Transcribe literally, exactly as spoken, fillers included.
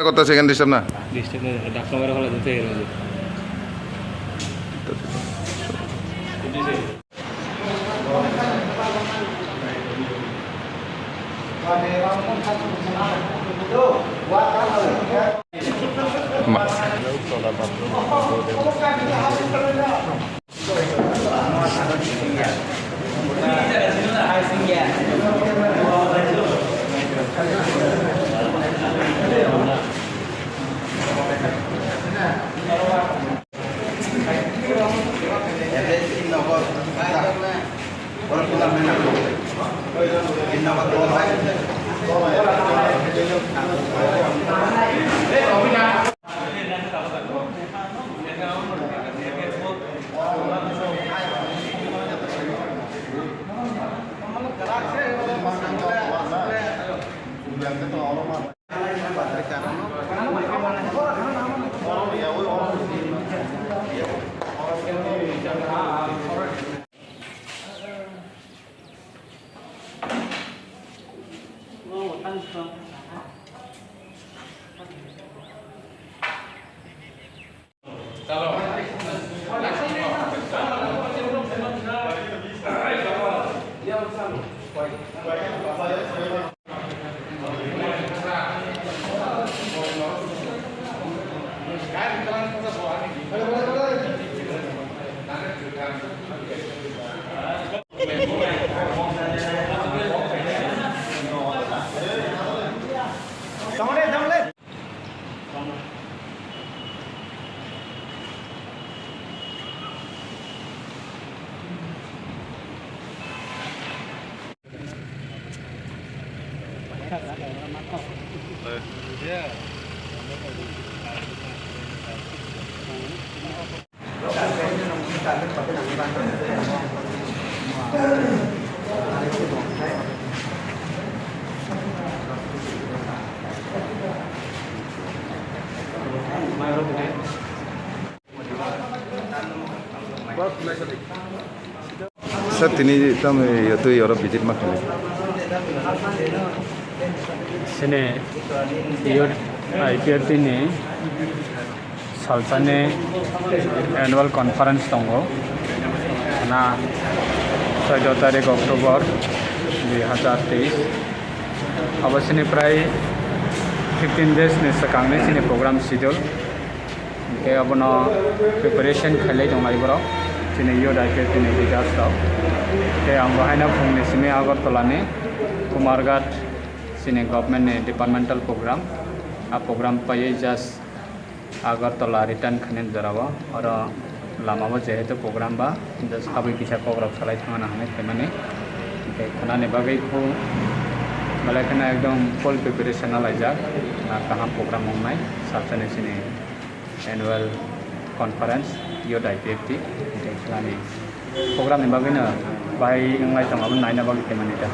Kota second disturb na? Disturb na, dak kamera hola dite gelo. Ma. Sir, tini tamo yatwi oro visit ma khlai? Sini youth I P F T ni salsani annual conference tongo. Na soido tarik October dui hazar teis. Abo sini prai fifteen days ni swkangni sini program schedule. Hingke abono preparation khailai tonglai borok, chini youth I P F T ni leaders rok. Tei ang bo haino phungni simi Agartala ni Kumarghat chini government ni departmental program, a program paiwi just Agartala return khainani jorao, oro lama o jehetu program ba just abui kisa kok rok salai thangna hinwi phaimani. Hingke khwnani bagwi kho belai kheno ekdom full preparation alaijak, ah, kaham program wngnai salsani chini annual conference youth I P F T, hingke khwnani program ni bagwino bahai wnglai tongo, abo naina bagwi phaimani da.